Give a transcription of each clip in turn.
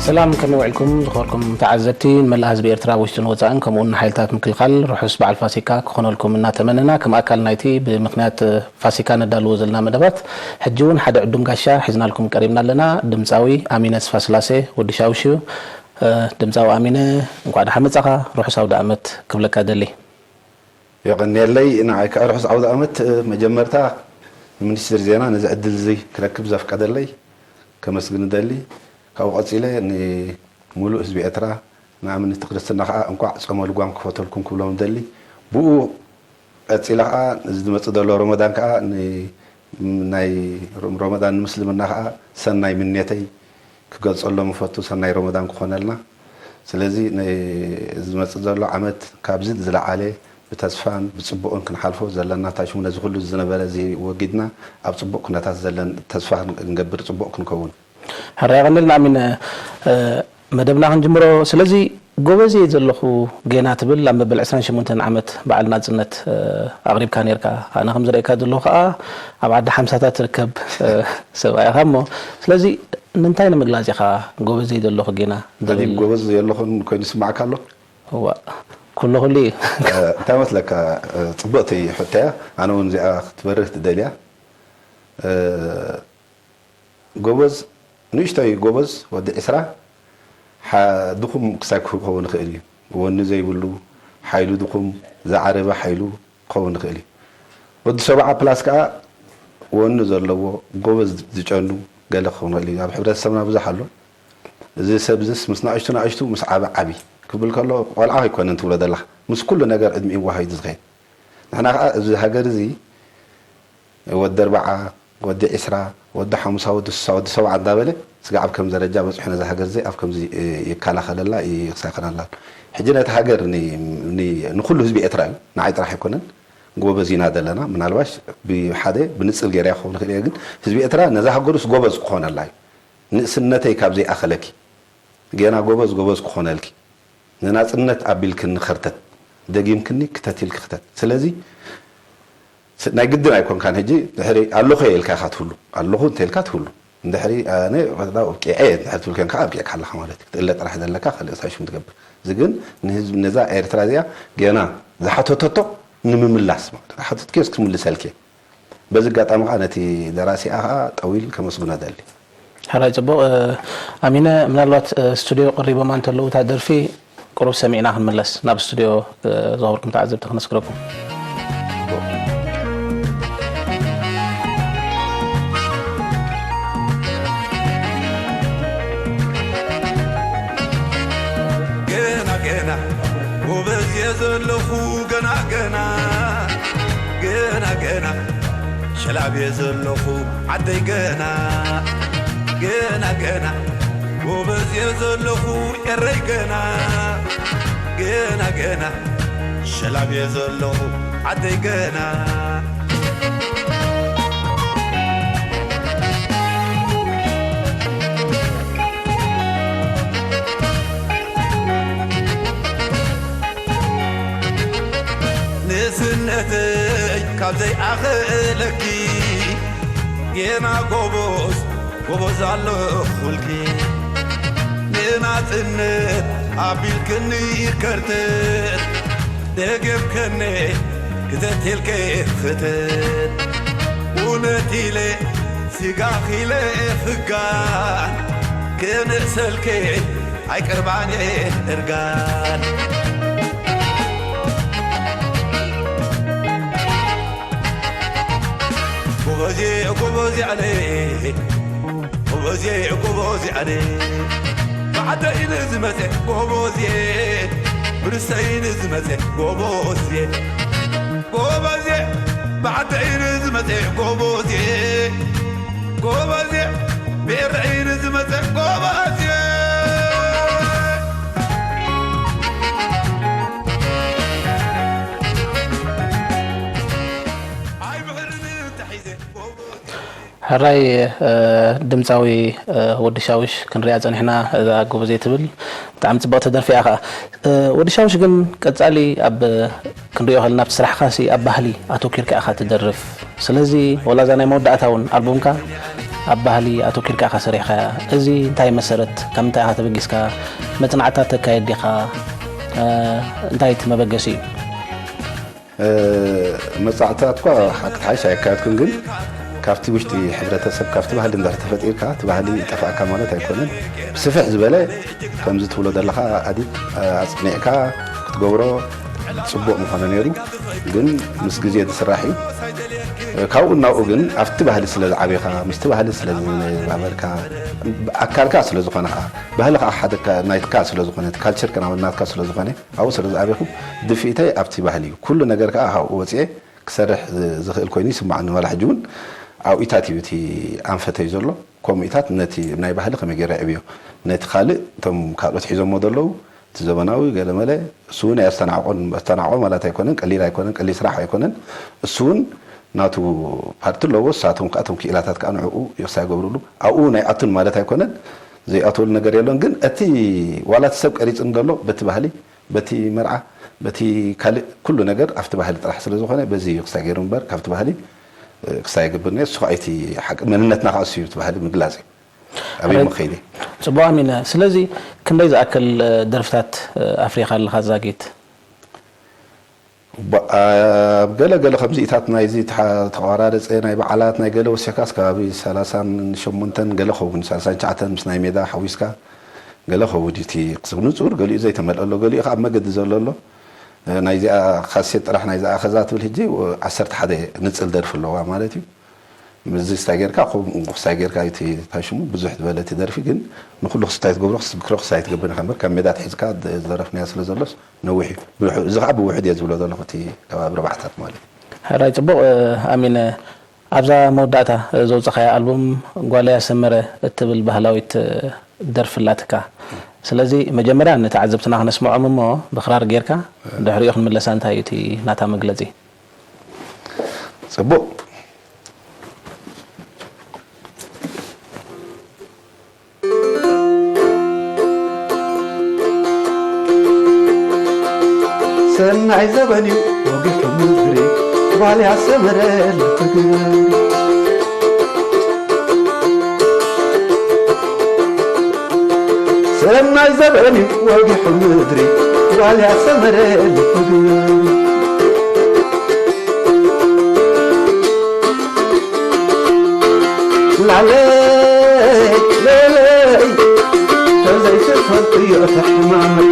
ሰላም፣ ከመይ ውዒልኩም ዝኸበርኩም ተዓዘብቲ? ንመላእ ህዝቢ ኤርትራ ውሽጥን ወጻእን፣ ከምኡውን ንሓይልታት ምክልኻል ርሑስ በዓል ፋሲካ ክኾነልኩም እናተመነና፣ ከም ኣካል ናይቲ ብምኽንያት ፋሲካ ነዳልዎ ዘለና መደባት፣ ሕጂ እውን ሓደ ዕዱም ጋሻ ሒዝናልኩም ቀሪብና ኣለና። ድምጻዊ ኣሚነ ተስፋስላሴ፣ ወዲ ሻውሽ እዩ። እ፣ ድምጻዊ ኣሚነ፣ እንኳዕ ደሓን መጻኻ፣ ርሑስ ኣውደ ኣመት ክብለካ ደሊ። የቐንየለይ፣ ንዓይ ከኣ ርሑስ ዓውደ ኣመት። መጀመርታ ንሚኒስትሪ ዜና ነዚ ዕድል እዚ ክረክብ ዘፍቀደለይ ከመስግን እደሊ። ካብኡ ቀጺለ ንምሉእ ህዝቢ ኤርትራ፣ ንኣመንቲ ክርስትና ከኣ እንቋዕ ጾመ ልጓም ክፈተልኩም ክብሎም እደሊ። ብኡ ቀጺለ ከኣ እዚ ዝመጽእ ዘሎ ረመዳን ከኣ ን-፣ ናይ ረመዳን ንምስልምና ከኣ ሰናይ ምንየተይ ክገልጸሎም እፈቱ፣ ሰናይ ረመዳን ክኾነልና። ስለዚ ን-፣ ዝመጽእ ዘሎ ዓመት ካብዚ ዝለዓለ ብተስፋን ብጽቡቕን ክንሓልፎ ዘለና፣ ታሽሙ ነዚ ኩሉ ዝነበረ እዚ ወጊድና ኣብ ጽቡቕ ኩነታት ዘለን ተስፋ ክንገብር፣ ጽቡቕ ክንከውን። ሕራይ የቐንልና ኣሚን። እ፣ መደብና ክንጅምሮ። ስለዚ ጎበዝ እየ ዘለኹ ጌና ትብል ኣብ መበል ዕስራን ሸሞንተን ዓመት በዓል ናጽነት፣ እ፣ ኣቕሪብካ ነይርካ። ኣነ ከም ዝርእየካ ዘለኹ ከኣ ኣብ ዓዲ ሓምሳታት ትርከብ፣ እ፣ ሰብኣይ ኢኻ እሞ፣ ስለዚ ንምንታይ ንምግላጽ ኢኻ ጎበዝ እየ ዘለኹ ጌና ኣዲብ ዝብል? ጎበዝ የለኹን ኮይኑ ይስማዓካ ኣሎ? እዋ፣ ኩሉ ኩሉ እዩ። እ፣ እንታይ መስለካ፣ እ፣ ጽብቕቲ ሕቶ እያ። ኣነ እውን እዚኣ ክትበርህ ትደልያ። እ፣ ጎበዝ፣ ንእሽቶይ ጎበዝ ወዲ ዕስራ፣ ሓ-፣ ድኹም ክሳይ ክኸውን ይኽእል እዩ። ወኒ ዘይብሉ፣ ሓይሉ ድኹም፣ ዝዓረበ ሓይሉ ክኸውን ይኽእል እዩ። ወዲ ሰብዓ ፕላስ ከኣ ወኒ ዘለዎ፣ ጎበዝ ዝጨኑ ገለ ክኸውን ይኽእል እዩ። ኣብ ሕብረተሰብና ብዙሕ ኣሎ። እዚ ሰብ እዚስ ምስ ንኣሽቱ ንኣሽቱ፣ ምስ ዓቢ ዓቢ ክብል ከሎ፣ ቆልዓ ኣይኮነን ትብሎ ዘለኻ። ምስ ኩሉ ነገር ዕድሚኡ ዋሃዩ ዝኸይድ። ንሕና ከኣ እዚ ሃገር እዚ ወዲ ኣርብዓ፣ ወዲ ዕስራ፣ ወዲ ሓሙሳ፣ ወዲ ስሳ፣ ወዲ ሰብዓ እንዳበለ ስጋዕ ኣብ ከም ደረጃ በጺሑ ነዛ ሃገር እዚ ኣብ ከምዚ፣ እ፣ ይከላኸለላ፣ ይሳኸነላ ኣሎ። ሕጂ ነቲ ሃገር ን-፣ ን-፣ ንኹሉ ህዝቢ ኤርትራ እዩ፣ ንዓይ ጥራሕ ኣይኮነን፣ ጎበዝ ኢና ዘለና። ምናልባሽ ብሓደ ብንጽል ገይረ ክኸውን ይኽእል እየ፣ ግን ህዝቢ ኤርትራ ነዛ ሃገሩስ ጎበዝ ክኾነላ እዩ። ንእስነተይ ካብ ዘይኣኸለኪ፣ ጌና ጎበዝ ጎበዝ ክኾነልኪ፣ ንናጽነት ኣቢልክኒ ኸርተት፣ ደጊምክኒ ክተት ኢልኪ ክተት። ስለዚ ስ-፣ ናይ ግድን ኣይኮንካን። ሕጂ ድሕሪ ኣለኹ እየ ኢልካ ኢኻ ትህሉ። ኣለኹ እንተ ኢልካ ትህሉ። እንድሕሪ ኣነ ኣብቂዐ እየ እንድሕሪ ትብል ኮንካ ኣብቂዕካ ኣለኻ ማለት እዩ። ክትእለ ጥራሕ ዘለካ ካልእ ሳሽም ትገብር። እዚ ግን ንህዝቢ፣ ነዛ ኤርትራ እዚኣ ጌና ዝሓተተቶ ንምምላስ ማለት እዩ። ዝሓተትክዮስ ክምልሰልኪ እየ። በዚ ኣጋጣሚ ከኣ ነቲ ደራሲኣ ከኣ ጠዊል ከመስግኖ እደሊ። ሕራይ ጽቡቕ። እ፣ ኣሚነ፣ ምናልባት፣ እ፣ ስቱድዮ ቀሪቦማ እንተለዉ እታ ደርፊ ቁሩብ ሰሚዕና ክንምለስ፣ ናብ ስቱድዮ፣ እ፣ ዝኸበርኩም ተዓዘብቲ ከነስግረኩም። ገና ገና ጎበዝ እየ ዘለኹ፣ ገና ገና፣ ገና ገና ሸላብ እየ ዘለኹ ዓደይ፣ ገና፣ ገና ገና ጎበዝ እየ ዘለኹ ኤረይ፣ ገና፣ ገና ገና ሸላብ እየ ዘለኹ ዓደይ፣ ገና። ንእስነተይ ካብ ዘይኣኽለኪ፣ ጌና ጎበዝ ጎበዝ ኣለኹልኪ። ንናጽነት ኣቢልክኒ ከርተት፣ ደገምከኒ ክተት ኢልኪ ክተት። እውነት ኢለ ስጋኺ ኢለ ፍጋን፣ ክንእሰልኪ ኣይቀርባን እየ እርጋን። ጎበዜ፣ ጎበዜ ኣነ፣ ጎበዜ፣ ጎበዜ ኣነ። ብዓደይ ንዝመጸ ጎበዜ፣ ብርሰይ ንዝመጸ ጎበዜ። ጎበዜ፣ ብዓደይ ንዝመጸ ጎበዜ፣ ጎበዜ፣ ብኤረይ ንዝመጸ ጎበዜ። ኣይምሕርን ተሒዘ ጎበዜ። ሕራይ፣ እ፣ ድምጻዊ፣ እ፣ ወዲ ሻውሽ ክንሪኣ ጸኒሕና፣ እዛ ጎበዜ ትብል ብጣዕሚ ጽብቕቲ ደርፊ እያ ኸኣ። እ፣ ወዲ ሻውሽ ግን ቀጻሊ ኣብ ክንሪኦ ከለና ኣብቲ ስራሕካሲ ኣብ ባህሊ ኣተኲርካ ኢኻ ትደርፍ። ስለዚ ወላ እዛ ናይ መወዳእታ እውን ኣልቡምካ ኣብ ባህሊ ኣተኲርካ ኢኻ ሰሪሕካያ። እዚ እንታይ መሰረት፣ ካብ ምንታይ ኢኻ ተበጊስካ? መጽናዕትታት ተካይድ ዲኻ? እ፣ እንታይ እቲ መበገሲኡ? እ፣ መጻዕትታት እኳ ሓቂ ትሓይሽ ኣየካየድኩን፣ ግን ካብቲ ውሽጢ ሕብረተሰብ፣ ካብቲ ባህሊ እንድሕር ተፈጢርካ፣ እቲ ባህሊ ይጠፍኣካ ማለት ኣይኮነን። ብስፍሕ ዝበለ ከምዚ ትብሎ ዘለኻ ኣዲብ፣ እ፣ ኣጽኒዕካ ክትገብሮ ጽቡቕ ምኾነ ነይሩ፣ ግን ምስ ግዜ ዝስራሕ እዩ። እ፣ ካብኡ ናብኡ ግን ኣብቲ ባህሊ ስለ ዝዓቤኻ፣ ምስቲ ባህሊ ስለ ዝነበርካ፣ ኣካልካ ስለ ዝኾነ ኸኣ፣ ባህሊ ኸኣ ሓደ ካ-፣ ናትካ ስለ ዝኾነ፣ እቲ ካልቸር ከኣ ናትካ ስለ ዝኾነ፣ ኣብኡ ስለ ዝዓቤኹ፣ ድፍኢተይ ኣብቲ ባህሊ እዩ። ኩሉ ነገር ከኣ ካብኡ ወጺኤ ክሰርሕ ዝ-፣ ዝኽእል ኮይኑ ይስምዓኒ። ዋላ ሕጂ እውን ኣብኡታት እዩ እቲ ኣንፈተይ ዘሎ። ከምኡታት ነቲ ናይ ባህሊ ከመይ ገይረ የዕብዮ፣ ነቲ ካልእ እቶም ካልኦት ሒዞሞ ዘለዉ፣ እቲ ዘበናዊ ገለመለ፣ እሱ እውን ኣየስተናዕቆን፣ ኣስተናዕቆ ማለት ኣይኮነን፣ ቀሊል ኣይኮነን፣ ቀሊል ስራሕ ኣይኮነን። እሱ እውን ናቱ ፓርቲ ኣለዎ። ንሳቶም ከኣ እቶም ክኢላታት ከኣ ንዕኡ ይቕሳ ይገብርሉ። ኣብኡ እውን ኣይኣቱን ማለት ኣይኮነን፣ ዘይኣትወሉ ነገር የሎን። ግን እቲ ዋላ እቲ ሰብ ቀሪጽ እንከሎ በቲ ባህሊ፣ በቲ መርዓ፣ በቲ ካልእ ኩሉ ነገር ኣብቲ ባህሊ ጥራሕ ስለ ዝኾነ በዚ እዩ ክሳይ ገይሩ እምበር ካብቲ ባህሊ፣ እ፣ ክሳይ ይገብር ነይሩ። እሱ ከኣ እቲ ሓቂ መንነትና ከኣ እሱ እዩ፣ እቲ ባህሊ ምግላጽ እዩ። ኣበይ ሕራይ መኸይዲ? ጽቡቕ ኣሚነ። ስለዚ ክንደይ ዝኣክል፣ እ፣ ደርፍታት፣ እ፣ ኣፍሪኻ ኣለኻ ዛጊት? ባ-፣ ኣብ ገለ ገለ ከምዚኢታት ናይዚ ተሓ-፣ ተቋራረጸ ናይ በዓላት ናይ ገለ ወሲኻስ ከባቢ ሰላሳን ሸሞንተን ገለ ኸውን፣ ሰላሳን ትሽዓተን ምስ ናይ ሜዳ ሓዊስካ ገለ ኸውን እቲ ንጹር፣ ገሊኡ ዘይተመልአ ኣሎ፣ ገሊኡ ከኣ ኣብ መገዲ ዘሎ ኣሎ። እ፣ ናይዚኣ ካሴት ጥራሕ ናይዚኣ ከዛ ትብል ሕጂ ዓሰርተ ሓደ ንጽል ደርፊ ኣለዋ ማለት እዩ። ምስዚ ክስታይ ጌርካ፣ ከምኡ ክስታይ ጌርካ እዩ እቲ፣ እንታይ ሽሙ፣ ብዙሕ ዝበለ እቲ ደርፊ፣ ግን ንኹሉ ክስታይ ትገብሮ፣ ክትዝክሮ ክስታይ ትገብር ኢኻ እምበር፣ ካብ ሜዳ ኣትሒዝካ ድ-፣ ዝደረፍናዮ ስለ ዘሎስ ነዊሕ እዩ። ብውሑ-፣ እዚ ኸዓ ብውሑድ እየ ዝብሎ ዘለኹ፣ እቲ ከባቢ ርባዕታት ማለት እዩ። ሕራይ ጽቡቕ፣ እ፣ ኣሚነ፣ ኣብዛ መወዳእታ፣ እ፣ ዘውጻኻያ ኣልቡም ጓለይ ኣሰመረ እትብል ባህላዊት፣ እ፣ ደርፊ ኣላትካ። ስለዚ መጀመርያ ንተዓዘብትና ክነስምዖም እሞ ብኽራር ጌርካ፣ ድሕሪኡ ክንምለሳ እንታይ እዩ እቲ ናታ መግለጺ? ጽቡቕ። ሰናይ ዘበን እዩ ወጊሑ ምድሪ፣ ጓል ያሰመረ ልፍግር። ሰናይ ዘበን እዩ ወጊሑ ምድሪ፣ ጓል ያሰመረ ልፍግር። ላለይ ለለይ ተዘይትፈልጥዮ እቲ ሕማመይ።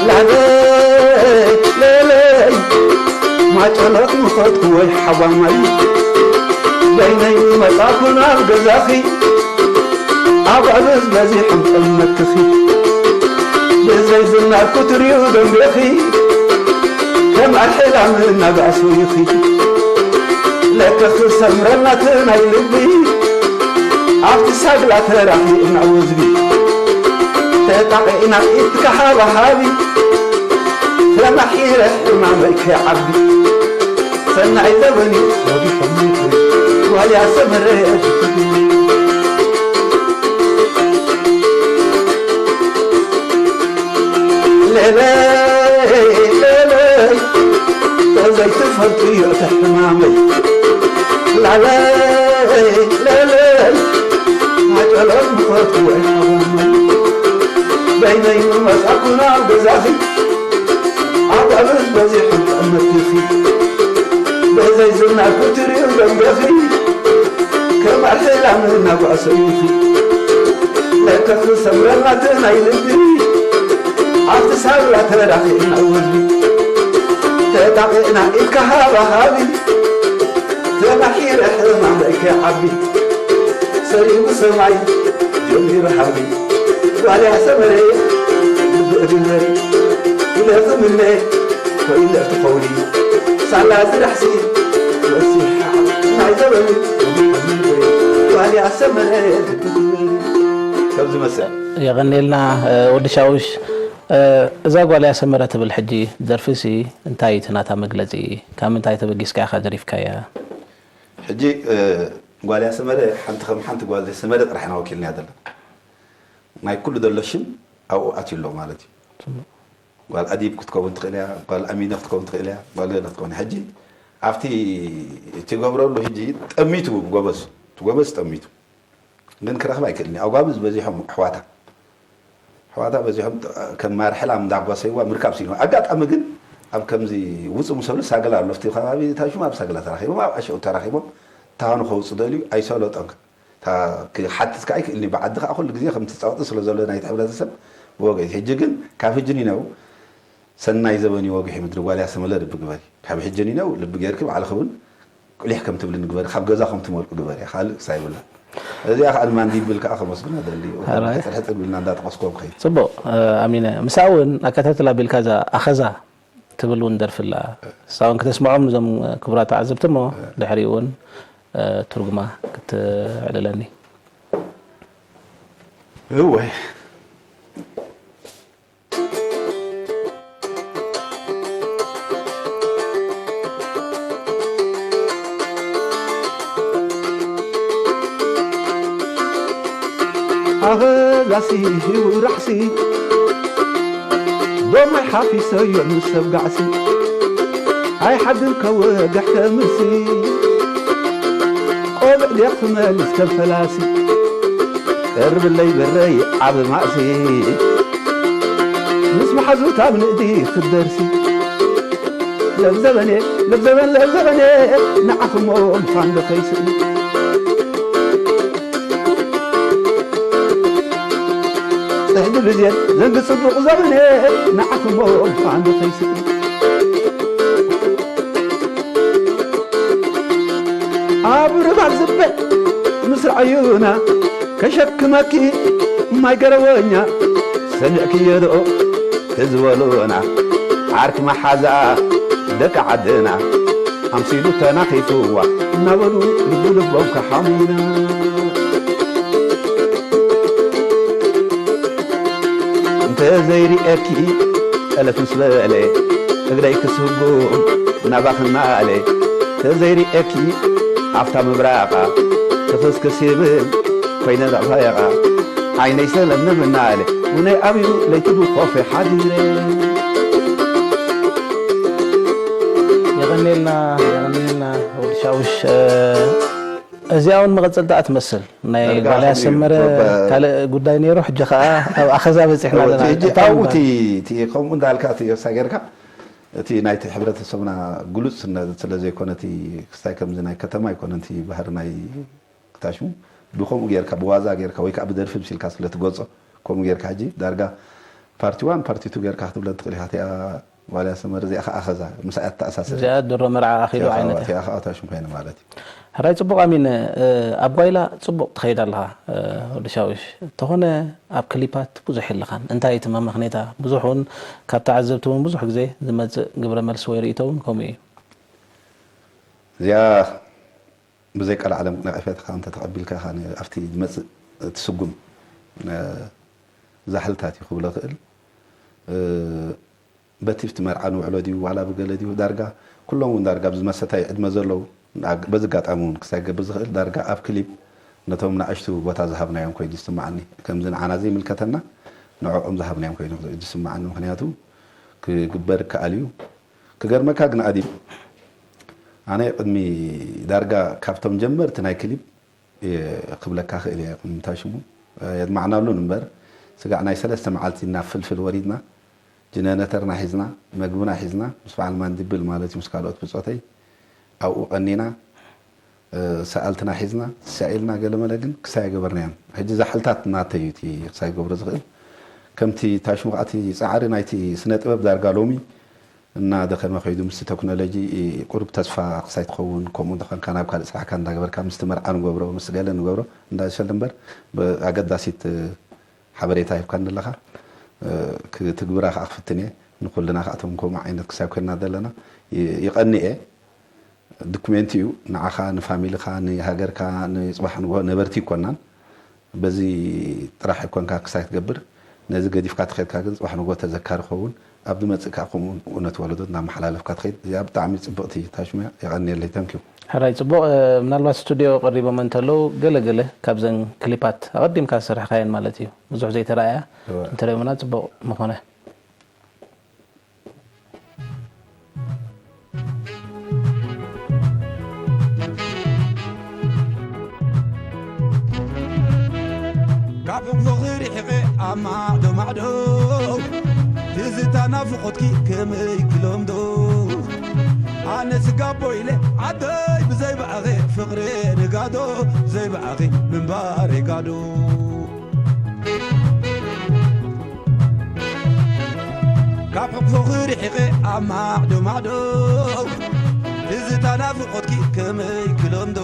ላለይ ለለይ ማጨሎት ምኸድኩ ወይ ሓዋመይ። በይነይ መጻእኩ ናብ ገዛኺ፣ ኣጓዕብዝ በዚሖም ጠመትኺ። ብዘይ ዝናር ክትሪኡ ደንቤኺ፣ ከም ኣርሒላም እናጋእሱ ይኺ። ለከ ክሰምረና እቲ ናይ ልቢ፣ ኣብቲ ሳግላ ተራኺእና ወዝቢ። ተጣቒዕና ኢድካ ሃባሃቢ፣ ተማሒረ ሕማመይ ከይዓቢ። ሰናይ ዘበን እዩ ወጊሑ ምድሪ፣ ጓል ያሰመረ ሌለይ ሌለይ ተዘይትፈልጥዮ እቲ ሕማመይ። ላለይ ሌለይ ማጨሎት ምኸድኩ ወይ ሓወመይ። በይነይ መጻእኩ ናብ ገዛኺ፣ ኣጓብዝ በዚሑ ጠመትኺ። በዘይ ዝናር ክትሪኡ ደንበኺ፣ ከም ኣርሒላም እናጓሰዩኺ። ለከ ክሰምረና እቲ ናይ ልቢ፣ ኣብቲ ሳግላ ተራኺእና ወዝቢ። ተጣቒዕና ኢድካ ሃባሃቢ፣ ተማሒረ ሕማመይ ከይዓቢ። ሰሊሙ ሰማይ ጀሚሩ ሃቢ፣ ጓል ያሰመረ ልቢ እግሪ ዘሪ። ኢለ ዝምነ ኮይኑ እቲ ኸውሊ፣ ሳላ ዝዳሕሲ ወሲሓ ናይ ዘበን ጓል ያሰመረ ልቢ እግሪ ዘሪ። ከም ዝመስል። የቐንየልና፣ እ፣ ወዲ ሻውሽ። እ፣ እዛ ጓል ያሰመረ ትብል ሕጂ ደርፊሲ እንታይ እቲ ናታ መግለጺ? ካብ ምንታይ ተበጊስካ ኢኻ ደሪፍካያ? ሕጂ፣ እ፣ ጓል ያሰመረ ሓንቲ ከም ሓንቲ ጓል ዘሰመረ ጥራሕ ኢና ወኪልናያ ዘለና። ናይ ኩሉ ዘሎ ሽም ኣብኡ ኣትዩ ኣሎ ማለት እዩ። ጽቡቕ። ጓል ኣዲብ ክትከውን ትኽእል እያ፣ ጓል ኣሚነ ክትከውን ትኽእል እያ፣ ጓል ገለ ክትከውን እያ። ሕጂ ኣብቲ ትገብረሉ ሕጂ ጠሚቱ ጎበዝ። እቲ ጎበዝ ጠሚቱ ግን ክረኽብ ኣይክእልን እዩ። ኣጓብዝ በዚሖም ኣሕዋታ ኣሕዋታ በዚሖም ከም ማርሕላም እንዳጓሰይዋ ምርካብ ሲኢኖ። ኣጋጣሚ ግን ኣብ ከምዚ ውፁ ምሰሉ ሳግላ ኣሎ። ኣብቲ ከባቢ ታሽሙ ኣብ ሳግላ ተራኺቦም ኣብ ኣሸው ተራኺቦም ታኑ ከውፁ ደልዩ ኣይሰለጦን። ክሓትት ከዓ ኣይክእልን እዩ። ብዓዲ ከዓ ኩሉ ግዜ ከምቲ ፀቕጢ ስለ ዘሎ ናይቲ ሕብረተሰብ ብወገ ሕጂ ግን ካብ ሕጂ ንነው ሰናይ ዘበን ይወግሒ ምድሪ ጓልያ ሰመለ ልቢ ግበሪ። ካብ ሕጂ ንነው ልቢ ጌርኪ ባዕልኺ እውን ቁሊሕ ከም ትብሊ ንግበሪ፣ ካብ ገዛ ከም ትመልቁ ግበሪ። ካልእ ክሳይ ይብላ። እዚኣ ከዓ ንማንዲብል ከዓ ከመስግና ደሊ። ሕራይ። ሕፅር ሕፅር ብልና እንዳጠቐስኮም ከይድ። ጽቡቕ፣ ኣሚነ። ምሳእ እውን ኣከታትላ ቢልካ እዛ ኣኸዛ ትብል እውን ደርፍላ። ሳውን ክተስምዖም እዞም ክቡራት ተዓዘብቲ እሞ ድሕሪኡ እውን ትርጉማ ክትዕልለኒ። እወይ። ኣበዛሲ ህውራሕሲ ዶማይ ሓፊሰዮ ንሰብ ጋዕሲ ኣይሓድን ከወግሕ ከምሲ ቆልዕ ድያ ክመልስ ከም ፈላሲ ቀርብለይ በረይ ዓብ ማእሲ ምስ መሓዙት ኣብ ንእዲ ክትደርሲ ለብዘበኔ ለብዘበን ለብዘበኔ ንዓኽሞ ምዃን ዶ ከይስእን ጽሕዲ ብዜን ዘንጊ ጽቡቕ ዘበኔ ንዓኽሞ ምዃን ዶ ከይስእን ኣብ ርባብ ዝበል ምስ ረኣዩና ከሸክመኪ ማይ ገረወኛ ሰሚዕክዮ ዶ ትዝበሉና ዓርኪ መሓዛ ደቂ ዓድና ኣምሲሉ ተናኺፍዋ እናበሉ ልቢ ልቦም ከሓሙና እንተዘይርእየኪ ጠለፍ ምስ በለ እግረይ ክስጉም ናባኺ እናለ ተዘይርእየኪ ኣፍታ ምብራቓ ትኽስክስ ይብል ኮይነ ደቕፋ የቓ ዓይነይ ሰለምለምና ኣለ ውነይ ኣብዩ ለይቲ ብኮፈ ሓዲረ። የቐኔልና የቐኔልና ወዲ ሻውሽ። እዚኣ እውን መቐፀልታ እያ ትመስል ናይ ጓል ያሰመረ ካልእ ጉዳይ ነይሩ። ሕጂ ከዓ ኣብ ኣኸዛ በፂሕና ኣለና። ሕጂ ኣብኡ እቲ ከምኡ እንዳልካ እቲ እሳ ጌርካ እቲ ናይቲ ሕብረተሰብና ግሉፅ ስለ ዘይኮነ እቲ ክስታይ ከምዚ ናይ ከተማ ኣይኮነን እቲ ባህሪ ናይ ክታሽሙ ብከምኡ ጌርካ ብዋዛ ጌርካ ወይ ከዓ ብደርፊ ምሲልካ ስለ ትገልፆ ከምኡ ጌርካ ሕጂ ዳርጋ ፓርቲ ዋን ፓርቲ ቱ ጌርካ ክትብለን ትኽእል ኢኻ። እቲኣ ዋልያ ሰመር እዚኣ ከዓ ኣኸዛ ምስኣ እተኣሳስር እዚኣ ድሮ መርዓ ኣኺሉ ዓይነት እያ። እቲኣ ከዓ ክታሽሙ ኮይነ ማለት እዩ። ሕራይ ጽቡቕ ኣሚነ። ኣብ ጓይላ ጽቡቕ ትኸይድ ኣለኻ ወዲ ሻውሽ። እንተኾነ ኣብ ክሊፓት ብዙሕ የለኻን። እንታይ እቲ መመኽኔታ? ብዙሕ እውን ካብ ተዓዘብቲ እውን ብዙሕ ግዜ ዝመጽእ ግብረ መልሲ ወይ ርእይቶ እውን ከምኡ እዩ። እዚኣ ብዘይ ቀልዓለም ነቐፌታ ከዓ እንተተቐቢልካ ኢኻ ኣብቲ ዝመጽእ ትስጉም ዛሕልታት እዩ ክብሎ ክእል። በቲ ብቲ መርዓ ንውዕሎ ድዩ ዋላ ብገለ ድዩ ዳርጋ ኩሎም እውን ዳርጋ ኣብዚ መሰታይ ዕድመ ዘለዉ በዚ ኣጋጣሚ እውን ክሳይ ክገብር ዝኽእል ዳርጋ ኣብ ክሊፕ ነቶም ንኣሽቱ ቦታ ዝሃብናዮም ኮይኑ ዝስምዓኒ ከምዚ ንዓና ዘይምልከተና ንዕኦም ዝሃብናዮም ኮይኑ ዝስምዓኒ ምክንያቱ ክግበር ይከኣል እዩ ክገርመካ ግን ኣዲም ኣነ ቅድሚ ዳርጋ ካብቶም ጀመርቲ ናይ ክሊፕ ክብለካ ክእል እየ ምንታይ ሽሙ የድማዕናሉን እምበር ስጋዕ ናይ ሰለስተ መዓልቲ ናብ ፍልፍል ወሪድና ጅነነተርና ሒዝና መግብና ሒዝና ምስ በዓል ማንዲብል ማለት እዩ ምስ ካልኦት ብፆተይ ኣብኡ ቀኒና ሰኣልትና ሒዝና ተሳኢልና ገለመለ ግን ክሳይ ኣይገበርናዮን ሕጂ ዛሕልታት ናተይ እዩ እቲ ክሳይ ክገብሮ ዝኽእል ከምቲ ታሽሙ ከዓ እቲ ፃዕሪ ናይቲ ስነ ጥበብ ዳርጋ ሎሚ እናደኸመ ከይዱ ምስቲ ተክኖሎጂ ቁሩብ ተስፋ ክሳይ ትኸውን ከምኡ እንተኾንካ ናብ ካልእ ስራሕካ እንዳገበርካ ምስቲ መርዓ ንገብሮ ምስ ገለ ንገብሮ እንዳሸል እምበር ኣገዳሲት ሓበሬታ ሂብካኒ ኣለኻ ክትግብራ ከዓ ክፍትን እየ ንኩልና ከዓ እቶም ከምኡ ዓይነት ክሳብ ኮይንና ዘለና ይቐንኤ ዶኩሜንት እዩ ንዓኻ ንፋሚልኻ ንሃገርካ ንፅባሕ ንግሆ ነበርቲ ይኮናን በዚ ጥራሕ ኣይኮንካ ክሳይ ትገብር ነዚ ገዲፍካ ተኸድካ ግን ፅባሕ ንግሆ ተዘካሪ ኸውን ኣብ ዝመፅእ ከዓ ከምኡ እውነት ወለዶ እናመሓላለፍካ ትኸይድ እዚኣ ብጣዕሚ ፅብቕቲ ታሽሙያ የቐንየለይ ተንኪዩ ሕራይ ፅቡቕ ምናልባት ስቱድዮ ቀሪቦም እንተለዉ ገለ ገለ ካብዘን ክሊፓት ኣቐዲምካ ዝሰራሕካየን ማለት እዩ ብዙሕ ዘይተረኣያ እንተሪኦምና ፅቡቕ ምኾነ ፎኺ ርሒቐ ኣብ ማዕዶ ማዕዶ፣ ትዝታ ናፍቖትኪ ከመይ ክለምዶ? ኣነ ስጋቦ ኢለ ዓደይ ብዘይ ብኣኺ ፍቕሪ ንጋዶ፣ ብዘይ ብኣኺ ምንባር ይጋዶ። ካብ ሕቕፎኺ ርሒቐ ኣብ ማዕዶ ማዕዶ፣ ትዝታ ናፍቖትኪ ከመይ ክለምዶ?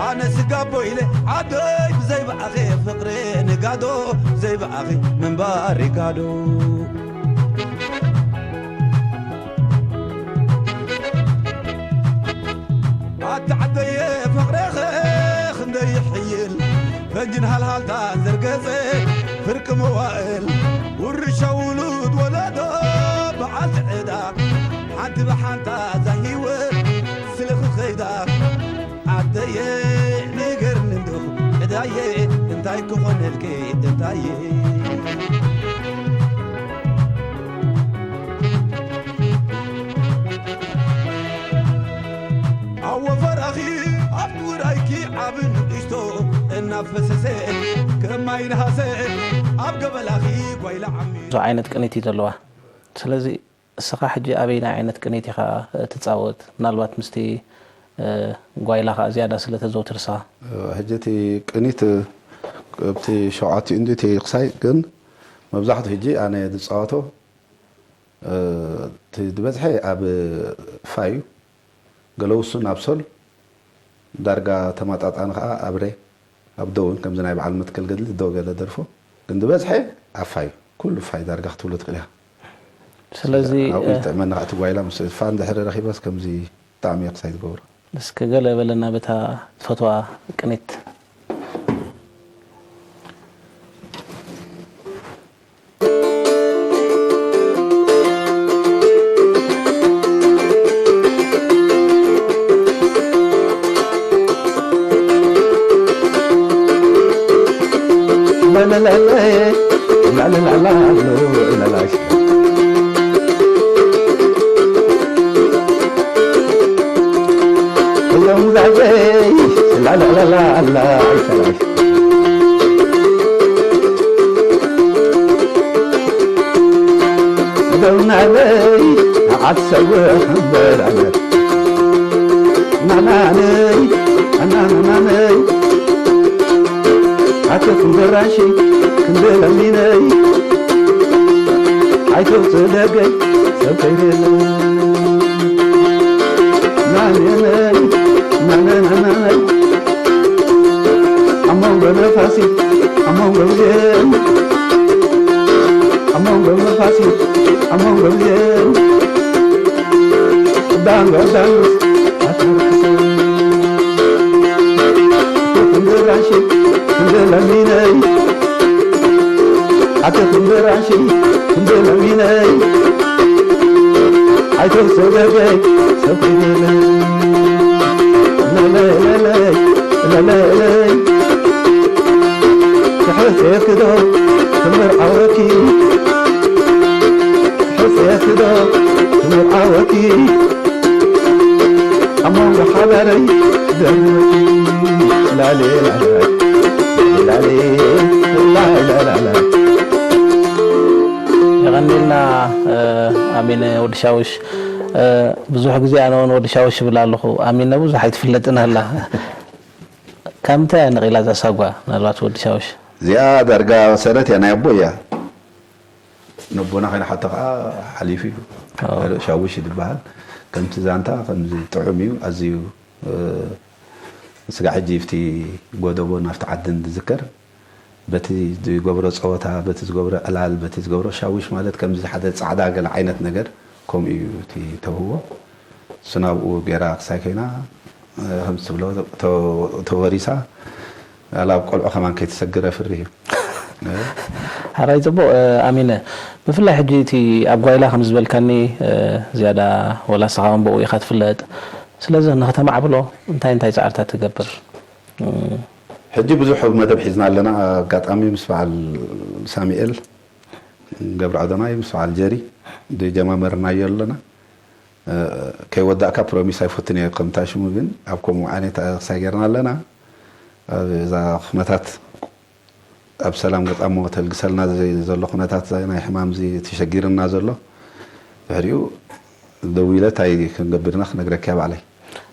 ኣነ ስጋቦ ኢለ ዓደይ ብዘይ ብኣኺ ፍቕሪ ንጋዶ፣ ብዘይ ብኣኺ ምንባር ይጋዶ። ኣታ ዓደየ ፍቕረኸ ክንደይ ይሕይል፣ ፈንጅን ሃልሃልታ ዘርገጸ ፍርቂ መዋእል፣ ውርሻ ውሉድ ወለዶ በዓልቲ ዕዳ፣ ሓንቲ ብሓንታ እዛ ህይወት ስለ ክኸይዳ። ዓደየ ንገርኒ እንዶ ዕዳየ፣ እንታይ ክኾነልኪ እንታየ? ኣብ ወፈራኺ ኣብቲ ውራይኪ ዓቢ ንእሽቶ እናፈሰሰ፣ ከም ማይ ነሃሰ ኣብ ገበላኺ ጓይላ ዓሚ። ብዙሕ ዓይነት ቅኒት እዩ ዘለዋ። ስለዚ እስኻ ሕጂ ኣበየናይ ዓይነት ቅኒት ኢኻ ትጻወት? ምናልባት ምስቲ፣ እ፣ ጓይላ ኸኣ ዝያዳ ስለ ተዘውትር ንስኻ። ሕጂ እቲ ቅኒት ኣብቲ ሸውዓቲኡ እንድዩ እቲ ክሳይ፣ ግን መብዛሕትኡ ሕጂ ኣነ ዝጻወቶ፣ እ፣ እቲ ዝበዝሐ ኣብ ፋ እዩ። ገለ ውሱን ኣብ ሶል፣ ዳርጋ ተመጣጣኒ ኸኣ ኣብ ሬ፣ ኣብ ዶ እውን ከምዚ ናይ በዓል መትከል ገድሊ ዶ ገለ ደርፎ፣ ግን ዝበዝሐ ኣብ ፋ እዩ። ኩሉ ፋ እዩ ዳርጋ ክትብሎ ትኽእል ኢኻ። ስለዚ፣ ኣብኡ እ፣ ይጥዕመኒ ኸኣ እቲ ጓይላ ምስ ፋ እንድሕሪ ረኺበስ ከምዚ ብጣዕሚ እየ ክሳይ ዝገብሮ። እስከ ገለ በለና በታ ትፈትዋ ቅኒት። ደው ናበይ ንዓት ሰውሕ እምበር ኣነ ናናነይ ኣናናናነይ ኣተት እምበራሽይ ክንዲ ለሚነይ ኣይተውፅእ ደገይ ሰብ ከይደለ ናነነይ ናነናናነይ ኣብ መንጎ ነፋሲት ኣብ መንጎ ብዜን ኣብ መንጎ ነፋሲት ኣብ መንጎ ብዜን ዳንጎ ዳንጎ ኣትርክስ ክንዲ ራንሺ ክንዲ ለሚነይ ኣቲ ክንዲ ራንሺ ክንዲ ለሚነይ ኣይተውሰደገይ ሰብ ከይደለይ ለለለለይ ለለለይ ትሕሴትዶ ትምርዓወኪ ትሕሴትዶ ትምርዓወኪ ኣብ መንጎ ሓዳረይ ደርበኪ ላሌ ላሌ ላሌ ላሌ ላሌ ላሌ የቐኒልና ኣሚን ወዲ ሻውሽ። ብዙሕ ግዜ ኣነ እውን ወዲ ሻውሽ ይብል ኣለኹ። ኣሚን ብዙሕ ኣይትፍለጥን ኣላ። ካብ ምንታይ እያ ነቒላ እዛ ሳጓ? ምናልባት ወዲ ሻውሽ። እዚኣ ዳርጋ መሰረት እያ፣ ናይ ኣቦ እያ። ነቦና ከይንሓቶ ከዓ ሓሊፉ እዩ። ኣዎ። ሻውሽ እዩ ዝበሃል። ከምቲ ዛንታ ከምዚ ጥዑም እዩ፣ ኣዝዩ፣ እ፣ ስጋዕ ሕጂ ኣብቲ ጎደቦን ኣብቲ ዓድን ዝዝከር። በቲ ዝገብሮ ጸወታ፣ በቲ ዝገብሮ ዕላል፣ በቲ ዝገብሮ ሻውሽ ማለት ከምዚ ሓደ ጻዕዳ ገለ ዓይነት ነገር ከምኡ እዩ እቲ ተውህቦ። እሱ ናብኡ ገይራ ክሳይ ኮይና፣ እ፣ ከም ትብሎ ተ-፣ ተወሪሳ፣ ኣላ ኣብ ቆልዑ ከማን ከይትሰግር ኣፍርህ እዩ። እ? ሓራይ ጽቡቕ፣ እ፣ ኣሚነ። ብፍላይ ሕጂ እቲ ኣብ ጓይላ ከም ዝበልካኒ፣ እ፣ ዝያዳ ወላ ንስኻ እውን ብኡ ኢኻ ትፍለጥ። ስለዚ ንኸተማዕብሎ እንታይ እንታይ ጻዕርታት ትገብር? እ፣ ሕጂ ብዙሕ መደብ ሒዝና ኣለና። ኣጋጣሚ ምስ በዓል ሳሙኤል ገብረ ኣዶናይ፣ ምስ በዓል ጀሪ ዝጀማመርናዮ ኣለና። እ፣ ከይወዳእካ ፕሮሚስ ኣይፈቱን እየ፣ ከምታ ሽሙ ግን ኣብ ከምኡ ዓይነት ክሳይ ጌርና ኣለና። ኣብ እዛ ኩነታት ኣብ ሰላም ገጻሞ ተልግሰልና ዘይ-፣ ዘሎ ኩነታት ናይ ሕማም እዚ ተሸጊርና ዘሎ፣ ድሕሪኡ ደዊለ እንታይ ክንገብርና ክነግረኪ እያ ባዕለይ።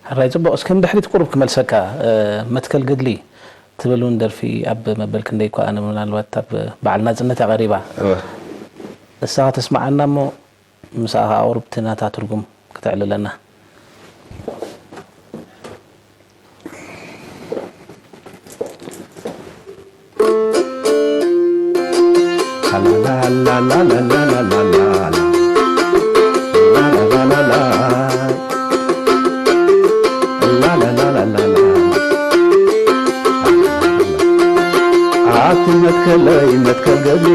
ሕራይ ጽቡቕ። እስከ ንድሕሪት ቁሩብ ክመልሰካ፣ እ፣ መትከል ገድሊ ትብል እውን ደርፊ ኣብ መበል ክንደይ እኳ ኣነ ምናልባት ኣብ በዓል ናጽነት እያ ቀሪባ። እወ። ንሳ ከተስምዓና እሞ ምስኣ ኸኣ ቁሩብ እቲ ናታ ትርጉም ክተዕልለና። ኣቲ መትከለይ መትከል ገድሊ፣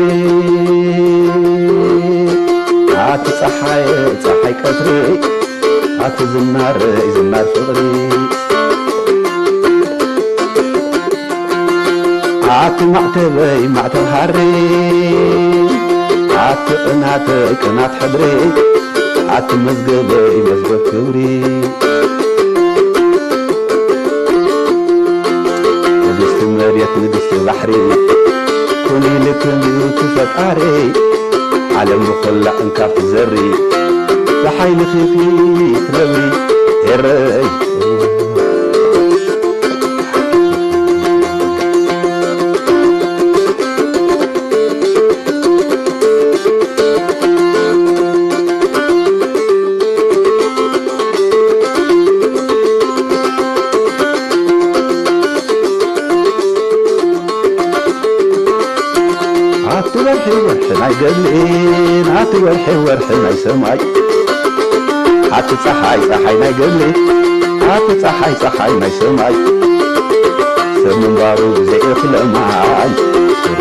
ኣቲ ጸሓየ ጸሓይ ቀትሪ፣ ኣቲ ዝናረይ ዝናር ፍቕሪ፣ ኣቲ ማዕተበይ ማዕተብ ሃሪ፣ ኣቲ ቅናተይ ቅናት ሕድሪ፣ ኣቲ መዝገበይ መዝገብ ክብሪ። ንግስቲ መሬት ንግስቲ ባሕሪ፣ ኩኒ ልክንድቲ ፈጣሪ፣ ዓለም ብኹላ እንካብ ትዘሪ፣ ብሓይልኺ ትነብሪ ኤረይ። ኣቲ ወርሒ ወርሒ ናይ ገድሊ፣ ኣቲ ወርሒ ወርሒ ናይ ሰማይ፣ ኣቲ ጸሓይ ጸሓይ ናይ ገድሊ፣ ኣቲ ጸሓይ ጸሓይ ናይ ሰማይ፣ ሰብ ምንባሩ ብዘይ እኽለ ማይ፣ ሱር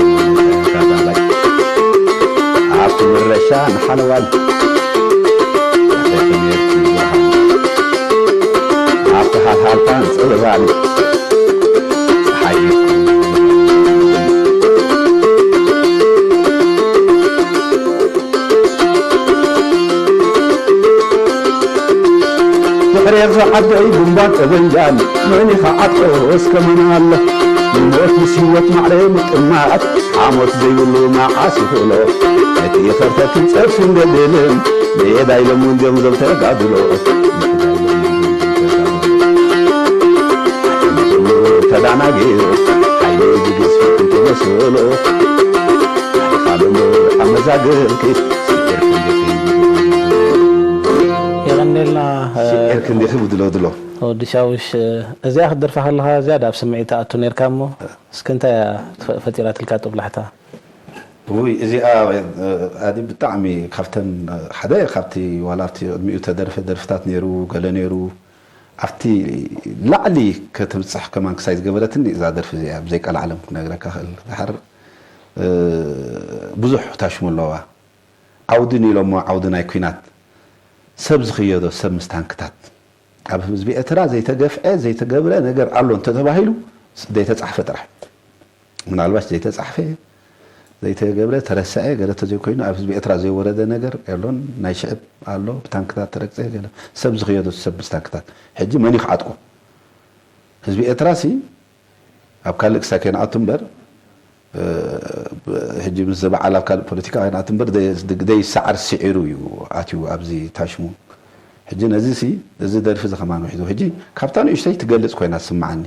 ተጋዳላይ፣ ኣብቲ ምረሻ ንሓለዋል፣ ኣብቲ ሃልሃልታን ጽልዋል፣ ጸሓይ ድሕሬ ዝዓደይ ግንባር ጠበንጃን መን ኢኻ ዓጥቆ እስከ መን ኣሎ? ንሞት ምስ ህይወት ማዕረ ምጥማት ሓሞት ዘይብሉ መዓስ ይኽእሎ? እቲ ኸርተትን ጸርፍን ገድልን ሜዳ ኢሎም እውን ገንዘብ ተጋድሎ። ተዳናጊሩ ሓይሊ ብግዝፊ እንተመስሎ፣ ታሪኻ ልሙድ ኣመዛግብኪ ስዒርኪ እንዲኺ። የቐንየልና፣ እ፣ ስዒርኪ እንዲኺ ብድሎ ድሎ። ወዲ ሻውሽ፣ እ፣ እዚኣ ክትደርፋ ከለኻ ዝያዳ ኣብ ስምዒት ትኣቱ ነይርካ እሞ፣ እስኪ እንታይ እያ ትፈ-፣ ፈጢራትልካ ጦብላሕታ? ውይ፣ እዚኣ፣ እ፣ ኣዲ ብጣዕሚ ካብተን፣ እ፣ ሓደ ካብቲ ዋላ ኣብቲ ቅድሚኡ ተደርፈ ደርፍታት ነይሩ፣ ገለ ነይሩ፣ ኣብቲ ላዕሊ ከተብጽሕ ከማን ክሳይ ዝገበረትኒ እዛ ደርፊ እዚኣ፣ ብዘይ ቃል ዓለም ክነግረካ ክእል። ድሓር፣ እ፣ ብዙሕ ታሽሙ ኣለዋ። ዓውዲ ንኢሎሞ፣ ዓውዲ ናይ ኲናት፣ ሰብ ዝኽየዶ ሰብ ምስ ታንክታት። ኣብ ህዝቢ ኤርትራ ዘይተገፍዐ፣ ዘይተገብረ ነገር ኣሎ እንተተባሂሉ፣ ዘይተጻሕፈ ጥራሕ። ምናልባሽ ዘይተጻሕፈ፣ ዘይተገብረ፣ ተረሰዐ፣ ገለ ተዘይኮይኑ ኣብ ህዝቢ ኤርትራ ዘይወረደ ነገር የሎን። ናይ ሽዕብ ኣሎ፣ ብታንክታት ተረግጸ፣ ገለ ሰብ ዝኽየዶ ሰብ ምስ ታንክታት። ሕጂ መን እዩ ክዓጥቆ? ህዝቢ ኤርትራሲ ኣብ ካልእ ክሳብ ከይንኣቱ እምበር፣ እ፣ ሕጂ ምስ ዝበዓል ኣብ ካልእ ፖለቲካ ከይንኣቱ እምበር፣ ደይ-፣ ደይሰዓር ስዒሩ እዩ ኣትዩ ኣብዚ ታሽሙ። ሕጂ ነዚሲ፣ እዚ ደርፊ እዚ ከማን ውሒዱ። ሕጂ ካብታ ንእሽተይ ትገልጽ ኮይና ትስምዓኒ።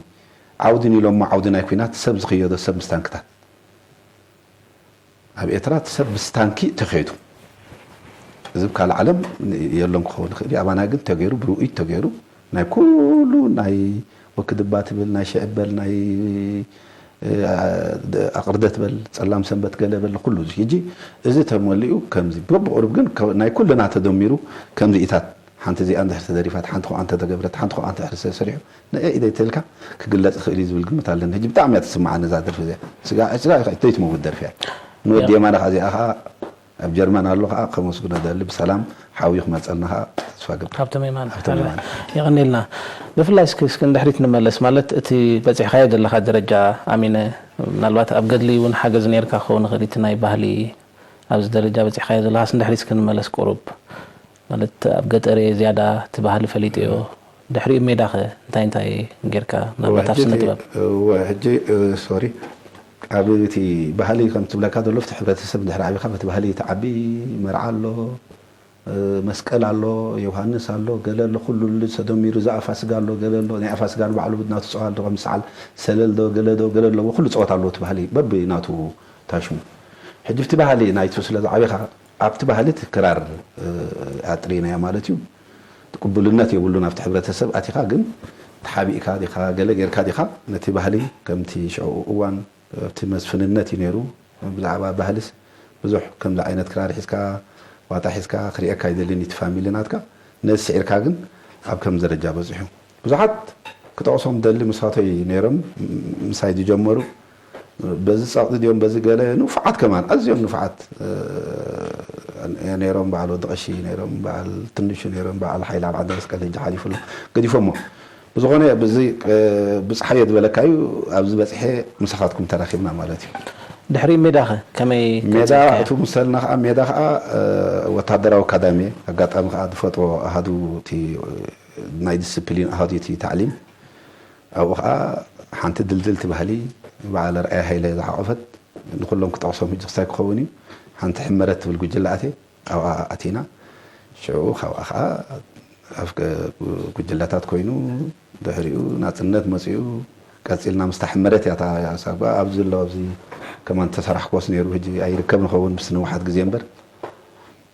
ዓውዲ ንኢሎሞ ዓውዲ ናይ ኲናት፣ ሰብ ዝኽየዶ ሰብ ምስ ታንክታት። ኣብ ኤርትራ እቲ ሰብ ምስ ታንኪ ተኸይዱ። እዚ ኣብ ካልእ ዓለም የሎን ክኸውን ይኽእል እዩ። ኣባና ግን ተገይሩ፣ ብርኡይ ተገይሩ፣ ናይ ኩሉ ናይ ወክድባ ትብል፣ ናይ ሽዕብ በል፣ ናይ፣ እ፣ ኣቕርደት በል፣ ጸላም ሰንበት ገለ በል፣ ኩሉ እዚ። ሕጂ እዚ ተመሊኡ ከምዚ። በብቑሩብ ግን ከ-፣ ናይ ኩልና ተደሚሩ ከምዚኢታት ሓንቲ እዚኣ እንድሕር ተደሪፋት፣ ሓንቲ ኸኣ እንተተገብረት፣ ሓንቲ ኸኣ እንድሕር ተሰሪሑ፣ ንዒ ኢደይ ተልካ ክግለጽ ይኽእል እዩ ዝብል ግምት ኣለኒ። ሕጂ ብጣዕሚ እያ ትስምዓኒ እዛ ደርፊ እዚኣ። ስጋ፣ ስጋ ዘይትመውት ደርፊ እያ። ንወዲ ያ። የማነ ኸኣ እዚኣ ኸኣ ኣብ ጀርመን ኣሎ ኸኣ ከመስግኖ ደሊ፣ ብሰላም ሓውዩ ክመጸልና ኸኣ ተስፋ ገብር። ሃብቶም የማነ። ሃብቶም የማነ። የቐንየልና። ብፍላይ እስኪ፣ እስኪ ንድሕሪት ንመለስ። ማለት እቲ በጺሕካዮ ዘለኻ ደረጃ ኣሚነ፣ ምናልባት ኣብ ገድሊ እውን ሓገዝ ነይርካ ክኸውን ይኽእል፣ እቲ ናይ ባህሊ ኣብዚ ደረጃ በጺሕካዮ ዘለኻስ ንድሕሪት እስኪ ንመለስ ቁሩብ። ማለት ኣብ ገጠር እየ ዝያዳ እቲ ባህሊ ፈሊጠዮ። ድሕሪኡ ሜዳኸ እንታይ እንታይ ጌርካ? እወ፣ ምናልባት ኣብ ሕጂ ስነ እቲ፣ ጥበብ። እወ፣ ሕጂ፣ እ፣ ሶሪ። ኣብ እቲ ባህሊ ከም ትብለካ ዘሎ ኣብቲ ሕብረተሰብ እንድሕር ዓቢኻ በቲ ባህሊ ትዓቢ። መርዓ ኣሎ፣ መስቀል ኣሎ፣ ዮሃንስ ኣሎ፣ ገለ ኣሎ፣ ኩሉ ተደሚሩ እዛ ፋሲጋ ኣሎ፣ ገለ ኣሎ፣ ናይ ፋሲጋ ንባዕሉ ናቱ ጸወታ ኣሎ፣ ከም ሰዓል ሰለል ዶ ገለ ዶ ገለ ኣለዎ፣ ኩሉ ጸወታ ኣለዎ እቲ ባህሊ በብናቱ ታሽሙ። ሕጂ ኣብቲ ባህሊ ናይቱ ስለ ዝዓቢኻ ኣብቲ ባህሊ እቲ ክራር ኣጥሪናያ ማለት እዩ። ቅቡልነት የብሉን ኣብቲ ሕብረተሰብ ኣቲኻ ግን ተሓቢእካ ዲኻ ገለ ጌርካ ዲኻ ነቲ ባህሊ ከምቲ ሽዑ እዋን ኣብቲ መስፍንነት እዩ ነይሩ። ብዛዕባ ባህልስ ብዙሕ ከምዚ ዓይነት ክራር ሒዝካ ዋጣ ሒዝካ ክርእየካ ኣይደልን እቲ ፋሚሊ ናትካ። ነዚ ስዒርካ ግን ኣብ ከም ደረጃ በጺሑ። ብዙሓት ክጠቕሶም ደሊ ምሳተይ ነይሮም ምሳይ ዝጀመሩ በዚ ጸቕጢ ድዮም በዚ ገለ ንፉዓት ከማን ኣዝዮም ንፉዓት ነይሮም። በዓል ወዲ ቀሺ ነይሮም፣ በዓል ትንሹ ነይሮም፣ በዓል ሓይለ ኣብ ዓዲ መስቀል ሕጂ ሓሊፉ ኣሎ ገዲፎሞ። ብዝኾነ ብዚ ብጽሓዮ ዝበለካዩ ኣብዚ በጽሐ ምሳኻትኩም ተራኺብና ማለት እዩ። ድሕሪ ሜዳኸ ከመይ ሜዳ ቀጺልካዮ? እቱ ምሰልና ከዓ ሜዳ ከዓ ወታደራዊ ኣካዳሚ ኣጋጣሚ ከዓ ዝፈጥሮ ኣሃዱ እቲ ናይ ዲስፕሊን ኣሃዱ እቲ ታዕሊም ኣብኡ ከዓ ሓንቲ ድልድል ትባህሊ በዓል ኣርኣያ ሃይለ ዝሓቆፈት ንኩሎም ክጠቕሶም ሕጂ ክሳይ ክኸውን እዩ። ሓንቲ ሕመረት ትብል ጉጅለ ኣትየ ኣብኣ ኣቲና። ሽዑ ካብኣ ከዓ ኣብ ጉጅለታት ኮይኑ ድሕሪኡ ናፅነት መፂኡ ቀፂልና ምስታ ሕመረት እያ እታ ሳጓ ኣብዚ ኣሎ ኣብዚ ከማን ተሰራሕክዎስ ነይሩ ሕጂ ኣይርከብ ንኸውን ምስ ንውሓት ግዜ እምበር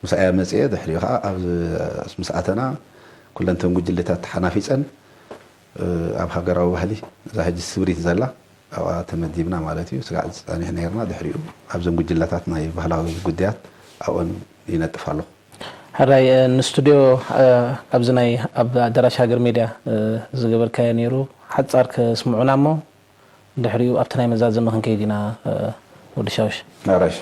ምስኣያ መፅየ ድሕሪኡ ከዓ ኣብ ምስ ኣተና ኩለንተን ጉጅለታት ተሓናፊፀን ኣብ ሃገራዊ ባህሊ እዛ ሕጂ ስብሪት ዘላ ኣብኣ ተመዲብና ማለት እዩ። ስጋዕ ዝፀኒሕ ነይርና ድሕሪኡ ኣብዘን ጉጅለታት ናይ ባህላዊ ጉዳያት ኣብኦን ይነጥፍ ኣለኹ። ሕራይ ንስቱድዮ ኣብዚ ናይ ኣብ ኣዳራሽ ሃገር ሜድያ ዝገበርካዮ ነይሩ ሓፃር ከስምዑና እሞ ድሕሪኡ ኣብቲ ናይ መዛዘሚ ክንከይድ ኢና። ወዲ ሻውሽ ኣራሽ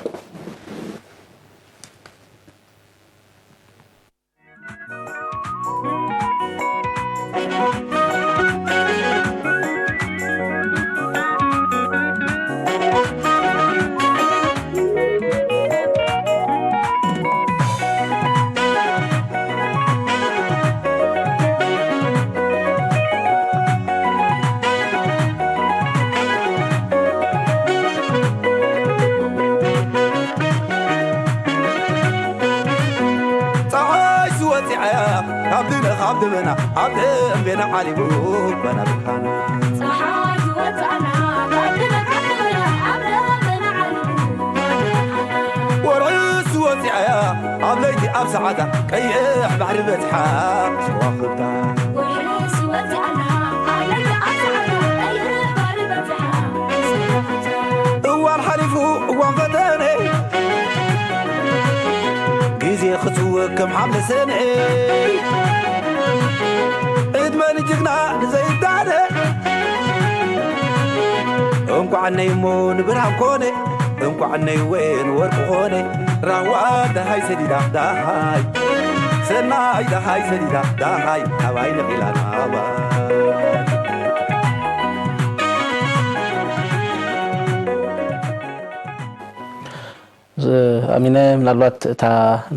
ኣሚነ ምናልባት እታ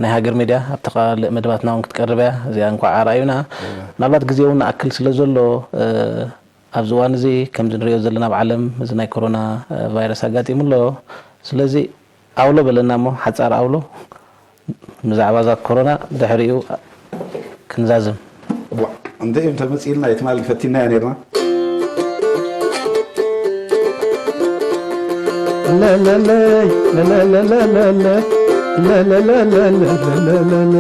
ናይ ሃገር ሜድያ ኣብቲ ካልእ መደባትና እውን ክትቀርብ እያ። እዚኣ እንኳዕ ኣርኣዩና። ምናልባት ግዜ እውን ንኣክል ስለ ዘሎ ኣብዚ እዋን እዚ ከምዚ ንሪኦ ዘለና ኣብ ዓለም እዚ ናይ ኮሮና ቫይረስ ኣጋጢሙ ኣሎ። ስለዚ ኣውሎ በለና እሞ ሓፃር ኣውሎ ብዛዕባ እዛ ኮሮና ድሕሪኡ ክንዛዝም። እንተ እዮም ተመፂልና የትማል ፈቲናዮ ነርና። ለለለይ ለለለለለለ ለለለለለለለለ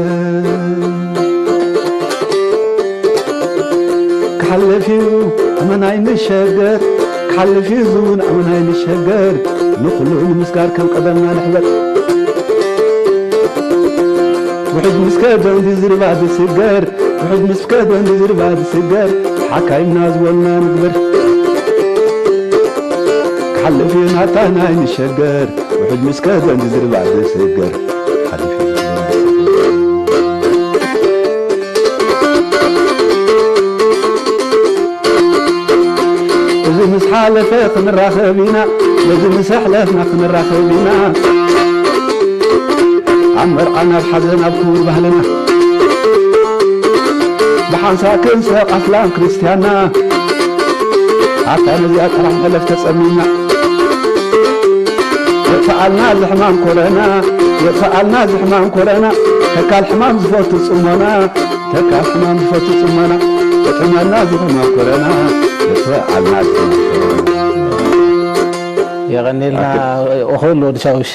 ክሓልፍ እዩ ኣመናይ ንሸገር ክሓልፍ እዩ ዝውን ኣመናይ ንሸገር ንኹሉ ንምስጋር ከም ቀደምና ንሕበር። ውሕጅ ምስ ከደንዲ ዝርባ ዝስገር ውሕጅ ምስ ከደንዲ ዝርባ ዝስገር ሓካይምና ዝበሉና ንግበር። ክሓልፍ እዩ ናታ ናይ ንሸገር ውሕጅ ምስ ከደንዲ ዝርባ ዝስገር ሓልፍ እዩ ዝርባ ዝስገር። እዚ ምስ ሓለፈ ክንራኸብ ኢና ነዚ ምስ ኣሕለፍና ክንራኸብ ኢና ኣብ መርዓ ናብ ሓዘን ኣብ ክቡር ባህልና ብሓንሳብ ክንስሕቕ ኣስላም ክርስትያንና ኣታ ነዚኣ ጥራሕ ሕለፍ ተጸሚምና የጥፍኣልና እዚ ሕማም ኮረና፣ የጥፍኣልና እዚ ሕማም ኮረና፣ ተካል ሕማም ዝፈቱ ጽሞና፣ ተካል ሕማም ዝፈቱ ጽሞና፣ የጥዕመልና እዚ ሕማም ኮረና፣ የጥፍኣልና እዚ ሕማም ኮረና። የቐኔልና። ኣርኪብ። እኹል ወዲ ሻውሽ።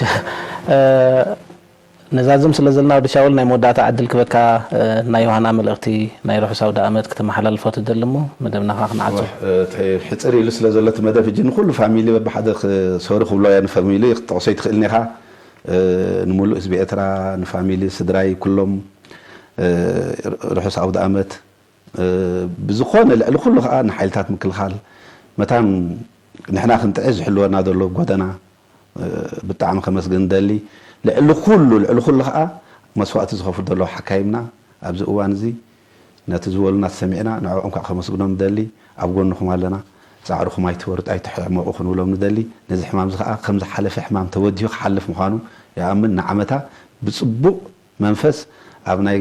እ፣ ነዛዝም ስለ ዘለና ወዲ ሻውል ናይ መወዳእታ ዕድል ክበካ፣ እ፣ ናይ ዮሃና መልእኽቲ ናይ ርሑስ ኣውደ ኣመት ክተመሓላልፎ ትደሊ እሞ መደብና ኸዓ ክንዓጾ። እ፣ እቲ ሕጽር ኢሉ ስለ ዘሎ እቲ መደብ ሕጂ ንኹሉ ፋሚሊ በብሓደ ክሰሩ ክብሎ እየ ንፋሚሊ ክትጠቕሶ ኣይትኽእልን ኢኻ። እ፣ ንምሉእ ህዝቢ ኤርትራ፣ ንፋሚሊ፣ ስድራይ፣ ኩሎም፣ እ፣ ርሑስ ኣውደ ኣመት። እ፣ ብዝኾነ ልዕሊ ኩሉ ኸኣ ንሓይልታት ምክልኻል መታን ንሕና ክንጥዒ ዝሕልወና ዘሎ ጎደና፣ እ፣ ብጣዕሚ ከመስግን ንደሊ። ልዕሊ ኩሉ፣ ልዕሊ ኩሉ ኸኣ መስዋእቲ ዝኸፍሉ ዘለዉ ሓካይምና ኣብዚ እዋን እዚ ነቲ ዝበሉና ተሰሚዕና ንዕኦም ከዓ ከመስግኖም ንደሊ። ኣብ ጎንኹም ኣለና። ጻዕርኹም ኣይትወርድ፣ ኣይትሕመቑ ክንብሎም ንደሊ። ነዚ ሕማም እዚ ኸኣ ከም ዝሓለፈ ሕማም ተወዲሁ ክሓልፍ ምዃኑ ይኣምን። ንዓመታ ብጽቡቕ መንፈስ ኣብ ናይ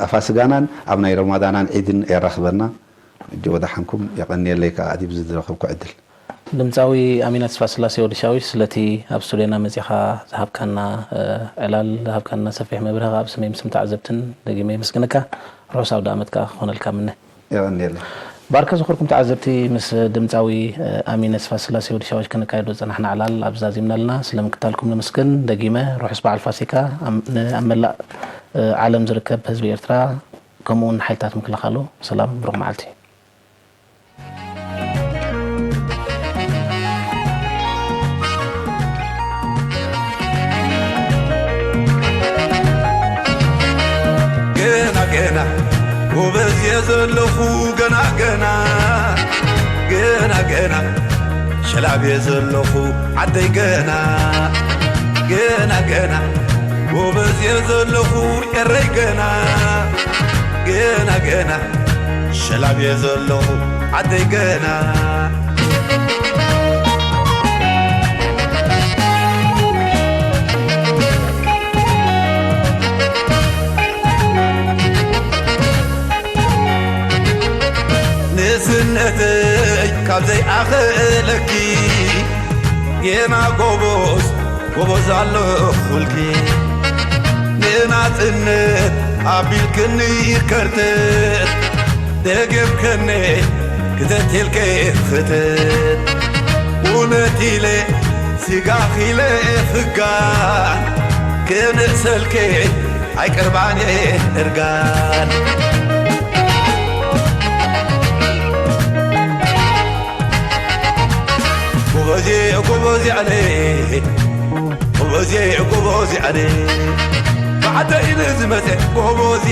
ኣፋስጋናን ኣብ ናይ ረማዳናን ዒድን የራኽበና። እጆ ወደሓንኩም፣ የቐንየለይ ከኣ ኣዲብ ዝረኸብኩ ዕድል። ድምጻዊ ኣሚነ ተስፋስላሴ ወዲ ሻዊሽ፣ ስለቲ ኣብ ስቱድዮና መጺኻ ዝሃብካና፣ እ፣ ዕላል፣ ዝሃብካና ሰፊሕ መብርሂ ከኣ ብስመይ ብስም ተዓዘብትን ደጊመ የመስግነካ። ርሑስ ኣውደ ኣመት ከኣ ክኾነልካ ምነ። የቐንየለይ። ባርከ ዝኽርኩም ተዓዘብቲ፣ ምስ ድምጻዊ፣ እ፣ ኣሚነ ተስፋስላሴ ወዲ ሻዊሽ ከነካይዶ ዝጸናሕና ዕላል ኣብዚ ዛዚምና ኣለና። ስለ ምክታልኩም ነመስግን። ደጊመ ርሑስ በዓል ፋሲካ፣ ኣም-፣ ን-፣ ኣብ መላእ፣ እ፣ ዓለም ዝርከብ ህዝቢ ኤርትራ፣ ከምኡ እውን ሓይልታት ምክልኻሉ ሰላም፣ ብሩኽ መዓልቲ። ገና ገና ጎበዝ እየ ዘለኹ፣ ገና ገና፣ ገና ገና ሸላብ እየ ዘለኹ ዓደይ፣ ገና፣ ገና ገና ጎበዝ እየ ዘለኹ ኤረይ፣ ገና፣ ገና ገና ሸላብ እየ ዘለኹ ዓደይ፣ ገና። ንእስነተይ ካብ ዘይኣኸለኪ፣ ጌና ጎቦዝ ጎቦዝ ኣለኹልኪ። ንናጽነት ኣቢልክኒ ከርተት፣ ደገምከኒ ክተት ኢልከ ክተት። እውነት ኢለ ስጋኺ ኢለ ፍጋን፣ ክንእሰልከ ኣይቀርባን እየ እርጋን። ጎበዜ ጎበዜ ኣነ፣ ጎበዜ ጎበዜ ኣነ፣ ብዓደይ ንዝመጸ ጎበዜ፣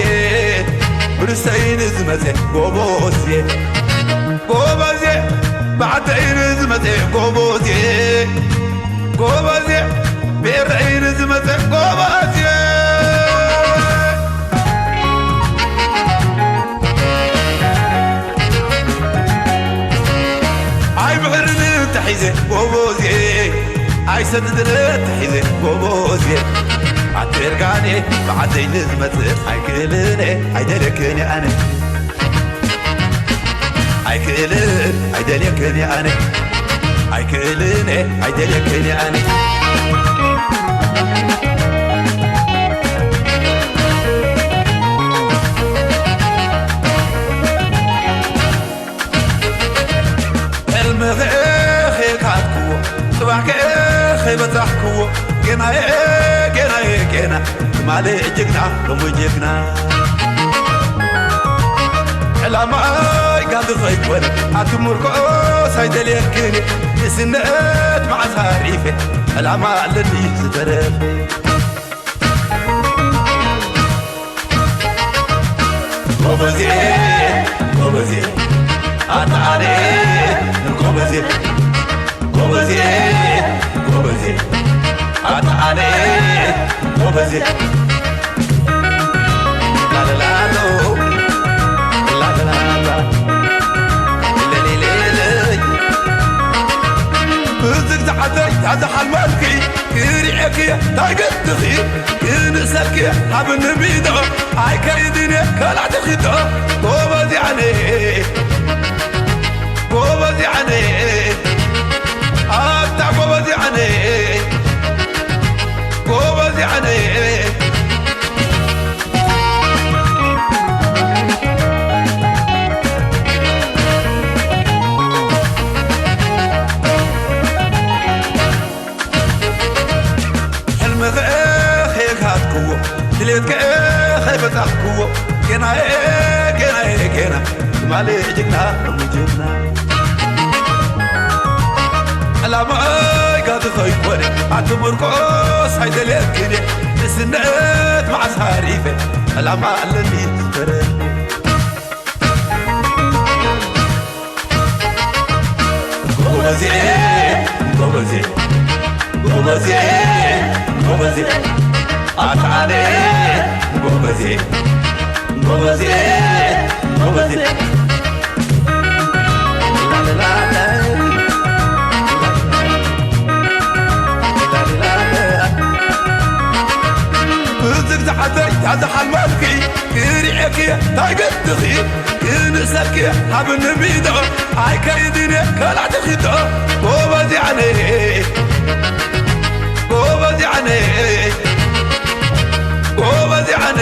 ብርሰይ ንዝመጸ ጎበዜ፣ ጎበዜ ብዓደይ ንዝመጸ ጎበዜ፣ ጎበዜ ብኤረይ ንዝመጸ ጎበዜ። ኣይብዕርን ተሒዘ ጎበዜ፣ ኣይሰድድን ተሒዘ ጎበዜ። ኣቲ እርጋነ ብዓደይ ንዝመጽእ ኣይክእልን እየ፣ ኣይደልየክን እየ ኣነ። ኣይክእልን ኣይደልየክን እየ ኣነ። ኣይክእልን እየ ኣይደልየክን እየ ኣነ። ሕልሚ ከይካድክዎ፣ ጽባሕ ከይበጻሕክዎ፣ ጌናየ ጌናየ ጌና፣ ትማሊ ጅግና ሎሚ ጅግና። ዕላማይ ጋግ ኸይኮነ ኣቲ ምርኮስ ኣይደልየክን፣ ንእስነት መዓስ ኣሪፈ፣ ዕላማ ኣለኒ ዝተረፈ። ጎበዜ፣ ጎበዜ፣ ኣታ ኣነ፣ ጎበዜ፣ ጎበዜ፣ ጎበዜ፣ ኣታ ኣነ፣ ጎበዜ። ላላላሎ፣ ላላላላ፣ ለሌሌለይ። ብዝግዛዕ ዓደይ ታዛ ሓልማልኪ፣ ክሪኤኪ ታይገትኺ፣ ክንእሰኪ ሃብኒ ቢዶ፣ ኣይከይድን እየ ከላዕትኺ ዶ። ጎበዝ ኣነ፣ ጎበዝ ኣነ፣ ኣታ ጎበዝ ኣነ፣ እትከ ከይበጻሕክዎ ጌናየ ጌናየ ጌና ትማሊ ጅግና ጅግና ዕላማይ ጋዚ ከይኮነ ኣቲ ምርኮስ ኣይደልየክን እየ ንስነት መዓስ ሃሪፈ ዕላማ ኣለኒ ዝፈረ ጎበዜ ጎበዜ ጎበዜ ጎበዜ ኣታ ኣነ ጎበዜ ጎበዜ ጎበዜ ብዝግዛዓተይ ታዝሓልመልኪ ክሪኤኪ ታይገድኺ ክንእሰኪ ሃብኒ ሚዶ ኣይከይድን ከላዕትኺዶ ጎበዝ ያነ ጎበዝ ያነ ጎበዝ ያነ